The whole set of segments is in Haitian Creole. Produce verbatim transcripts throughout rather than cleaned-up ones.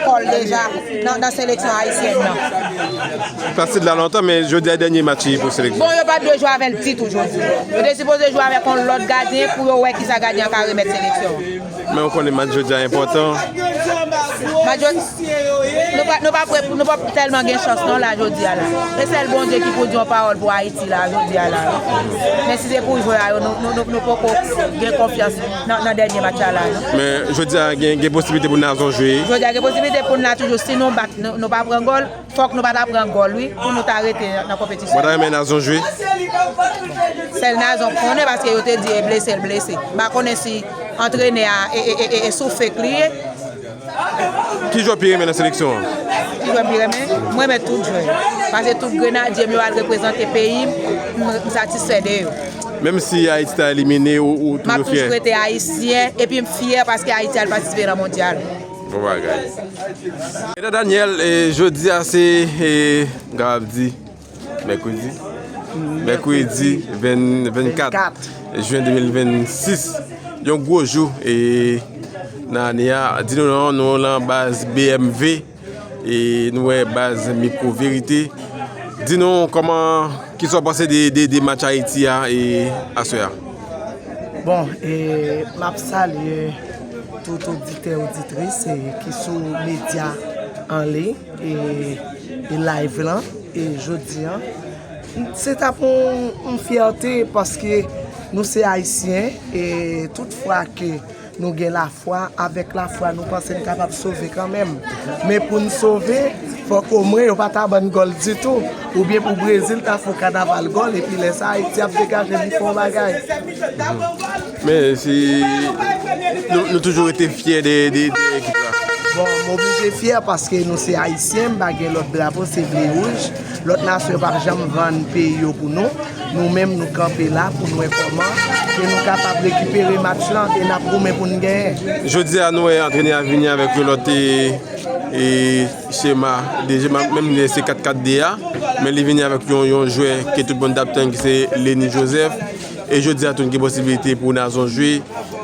Kò l deja nan, nan seleksyon ayisyèn nan. Plaside la lontan, men jodi a dènye match li pou seleksyon. Bon, yo pa t dwe jwe avè l ditou jodi. Yo te sipoze jwe avèk yon lòt gadyen pou yo wè kisa gadyen an ka remèt seleksyon an. Men ou konnen match jodi a enpòtan. Match jodi, nou pa, nou pa prè, nou pa tèlman gen chans non la jodi a la. Se sèl Bondye ki pou di yon pawòl pou Ayiti la jodi a la. Men si se pou jwè a yo, nou, nou, nou, nou poko gen konfyans nan, nan dènye match la la non. Men jodi a gen, gen posiblite pou Nazon jwe. Jodi a gen posiblite pou n la toujou. Si nou bat, nou, nou pa pran gòl, fòk nou pa ta pran gòl, wi, pou nou ta rete nan konpetisyon. Mwen ta renmen Nazon jwe. Sèl Nazon konnen paske yo te di e blese, l blese. M pa konnen si antrenè a e, e, e, e, e sou fake li ye. Ki jwè w pi renmen nan seleksyon an? Ki jwè m pi renmen? Mwen renmen tout jwè. Paske tout grenadye m yo al reprezante peyi m, m, m satisfè de yo. Menm si Ayiti ta elimine, ou, ou toujou fyè? M ap toujou rete ayisyen, epi m fyè paske Ayiti al patisipe nan mondyal. Bon bagay. Edan Daniel, e, jodi a se, e, m kapab di, mèkredi. Mèkredi venn, vennkat jen de mil vennsis. Yon gwo jou, e, nan ane a. Di nou non, nou lan baz B M V. E nou wè baz Mikwo Verite. Di nou kòman, kisa w panse de, de, de match Ayiti a, e, aswè a? Bon, e, m ap salye tout oditè, oditris, e, ki sou medya an liy, e, e live lan, e jodi an. Se t ap yon, yon fyète paske nou se Ayisyen, e tout fwa ke nou gen lafwa, avèk lafwa, nou panse n kapab sove kanmenm. Men pou n sove, fòk omwen yo pa ta ban n gòl ditou. Oubyen pou Brezil ta fè yon kanaval gòl, epi lè sa a, Ayiti ap degaje li fè yon bagay. Men si nou, nou toujou rete fyè de, de, de ekip la. Bon, m oblije fyè paske nou se Ayisyen, m pa gen lòt drapo, se ble wouj. Lòt nasyon yo p ap janm vann peyi yo pou nou. Nou menm, nou kanpe la pou n wè kòman ke nou kapab rekipere match lan e n ap goumen pou n genyen. Jodi a, nou wè antrenè a vini avèk yon lòt, e, e, chema de jeu, menm lè se kat kat de a, men li vini avèk yon, yon jwè ke tout moun t ap tann, ki se Lenny Joseph. E jodi a, tou gen posiblite pou Nazon jwe.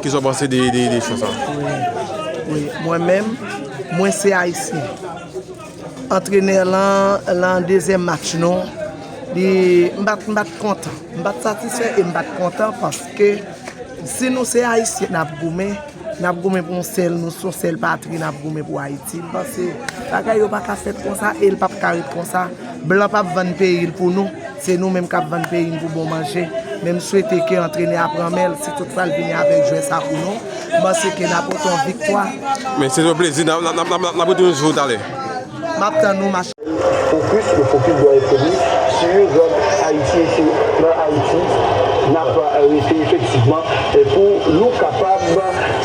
Kisa w panse de, de, de chwa sa? Wi, wi. Mwen menm, mwen se Ayisyen. Antrenè lan, lan dezyèm match nou, li, m pa t, m pa t kontan. M pa t satisfè e m pa t kontan paske si nou se Ayisyen, n ap goumen, n ap goumen pou yon sèl, nou se yon sèl patri, n ap goumen pou Ayiti. M panse bagay yo pa ka fèt konsa e l p ap ka ret konsa. Blan p ap vann peyi l pou nou. Se nou menm k ap vann peyi n pou bon manje. Men m swete ke antrenè a pran men l, si tout fwa l vini avèk jwè sa pou nou, m panse ke n ap pote yon viktwa. Men se yon plezi, n ap, n ap, n ap, n ap, n ap retounen sou ou talè. M ap tann ou, machin. Focus, le focus doit être mis sur Haïti et sur, dans Haïti. N ap rete efektivman, e pou nou kapab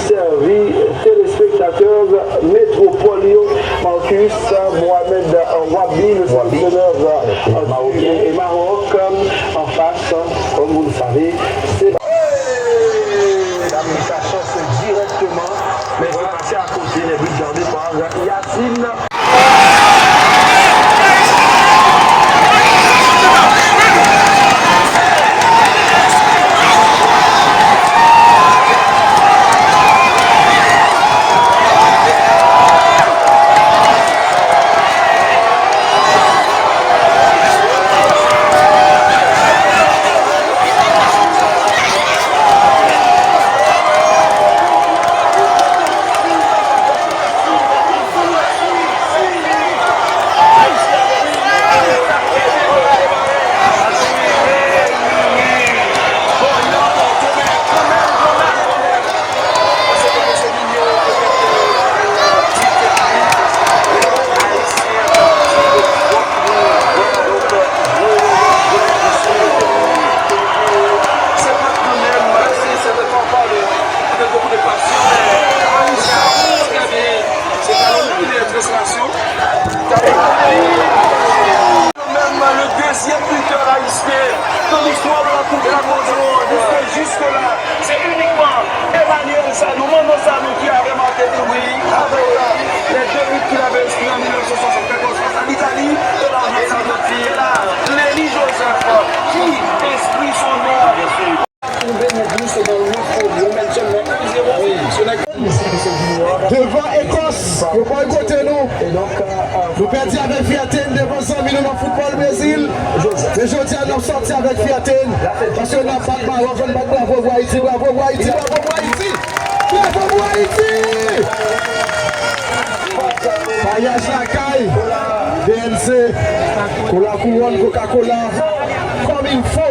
sèvi telespektatè metwopòl yo, Marcus Mohamed Wabi, le sélectionneur, euh, du Maroc, euh, en face, comme vous le savez, c'est la mi-temps, c'est directement, mais c'est passé à côté, les buts gardés par Yacine. Menm le deuxième buteur haïtien dans l'histoire de la Coupe du Monde. Jusque-là, c'est uniquement Emmanuel Sanou, Manno Sanou qui avait marqué pour lui avec, euh, les deux buts qu'il avait inscrits en mille neuf cent soixante-quatorze face à l'Italie et la rencontre de Lenny Joseph qui inscrit son nom. Devan Ekòs, yo pa kote nou. Nou pèdi avèk fyète n devan zanmi nou nan foutbòl Brezil. Men jodi a, n ap sòti avèk fyète n. Paske n ap bat Mawòk, n bat bravo pou Ayiti, bravo pou Ayiti, bravo pou Ayiti! Bravo pou Ayiti! Payaj lakay, B N C, Kola Kouwòn, Coca-Cola, kòm il fo.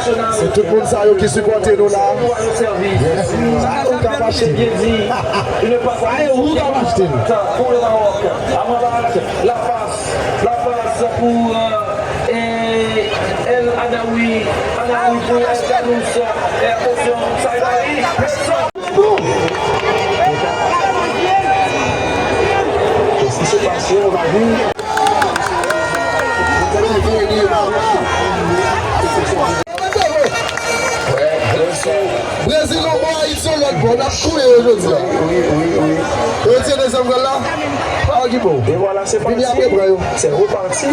Se tout moun sa yo ki sipòte nou la. Sa ou k ap achte. Sa e ou k ap achte. Pour le Maroc. Amrabat, la passe, la passe pour euh, et El Adaoui, Adaoui pour El Kanous, et attention, Saïd Ali, le centre. Qu'est-ce qui s'est passé? On a vu. Brezil yon bò, Ayiti yon lòt bò. N ap touye yo jodi a. Wi, wi, wi. Yo tire dezyèm gòl la. Al Gibo. E vwala, se pati. Vini apre pran yo. Se reparti.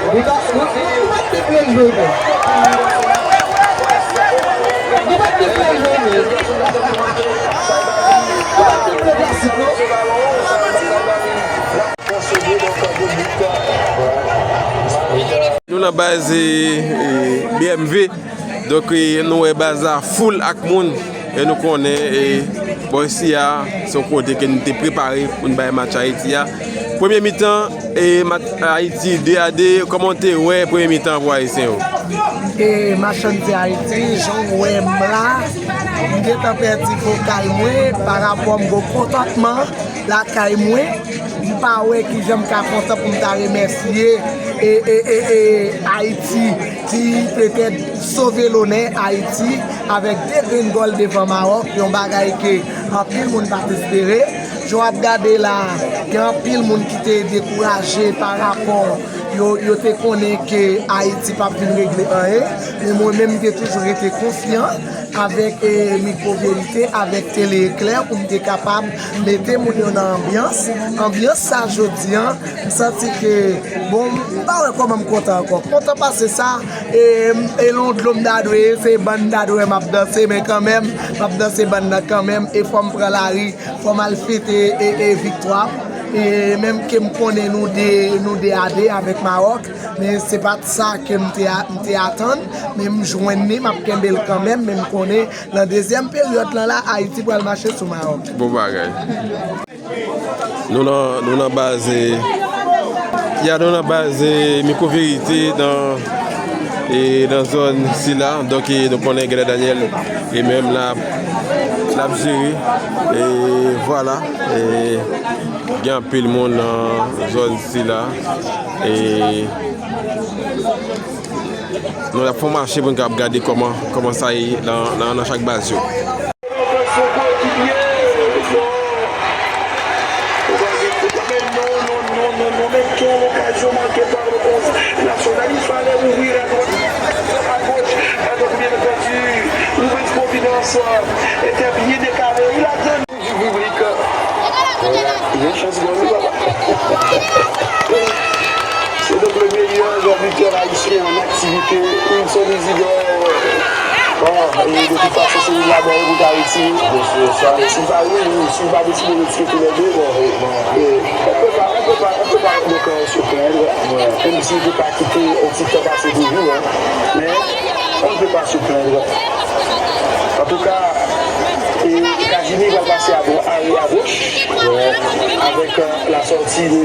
Nou ta, nou, nou pa t deplase jwe, men. Nou pa t deplase jwe, men. Nou pa t deplase plastik, non. Nou nan baz, eh, eh, B M V. Donk, eh, nou wè baz la full ak moun. E nou konnen, eh, bò isi a, se yon kote ke nou te prepare pou n bay match Ayiti a. Premye mitan, eh, match Ayiti de a de, kòman w te wè premye mitan pou Ayisyen yo? E match an de Ayiti, jan w wè m la, m gentan pèdi vokal mwen parapò m gon kontantman lakay mwen. M pa wè kijan m ka kontan pou m ta remèsye e, e, e, e Ayiti ki petèt sove lonè Ayiti avèk de grenn gòl devan Mawòk, yon bagay ke anpil moun pa t espere. Jan w ap gade la, gen anpil moun ki te dekouraje parapò yo, yo te konnen ke Ayiti p ap vin regle anyen. Men mwen menm, m te toujou rete konfyan avèk, eh, Mikwo Verite, avèk Tele Eklè, pou m te kapab mete moun yo nan anbyans. Anbyans sa jodi a, m santi ke, bon, m pa wè kòman m kontan ankò. Kontan pase sa, e, e lon dlo m ta dwe, se bann m ta dwe m ap danse, men kanmenm, m ap danse bann nan kanmenm, e fò m pran lari, fò m al fete, e, e viktwa m. E menm ke m konnen nou de, nou de a de avèk Mawòk, men se pa t sa ke m te a-, m te atann, men m jwenn li, m ap kenbe l kanmenm, men m konnen nan dezyèm peryòd lan la, Ayiti pral mache sou Mawòk. Bon bagay. Nou nan, nou nan baz, eh, ya, nou nan baz, eh, Mikwo Verite nan, eh, nan zòn sila. Donk, eh, nou konnen Gèlè Daniel e menm la, l ap jere. E vwala, eh, gen anpil moun nan zòn sila. E nou ap fè yon mache pou n kapab gade kòman, kòman sa ye nan, nan, nan chak baz yo. Non, non, non, non, mais quelle occasion manquée par le onze national. Il fallait ouvrir à droite, à gauche, à gauche, bien entendu. Louis Providence était bien décalé. Il a donné du public. Yon chans gòl wi papa. C'est donc le meilleur buteur haïtien en activité, Wilson Isidore. Bon, e de tout fason se li la bò pou Ayiti. Bonswa. Si pa wi, si pa deside retire tou lè de, bon, e, on peut pas, on peut pas, on peut pas donc euh, se plaindre. Menm si li te pa kite yon ti tan pase toujou, hein. Men on ne peut pas se plaindre. Antouka, e Kajimi va pase a, a, a goch, avèk euh, la sortie de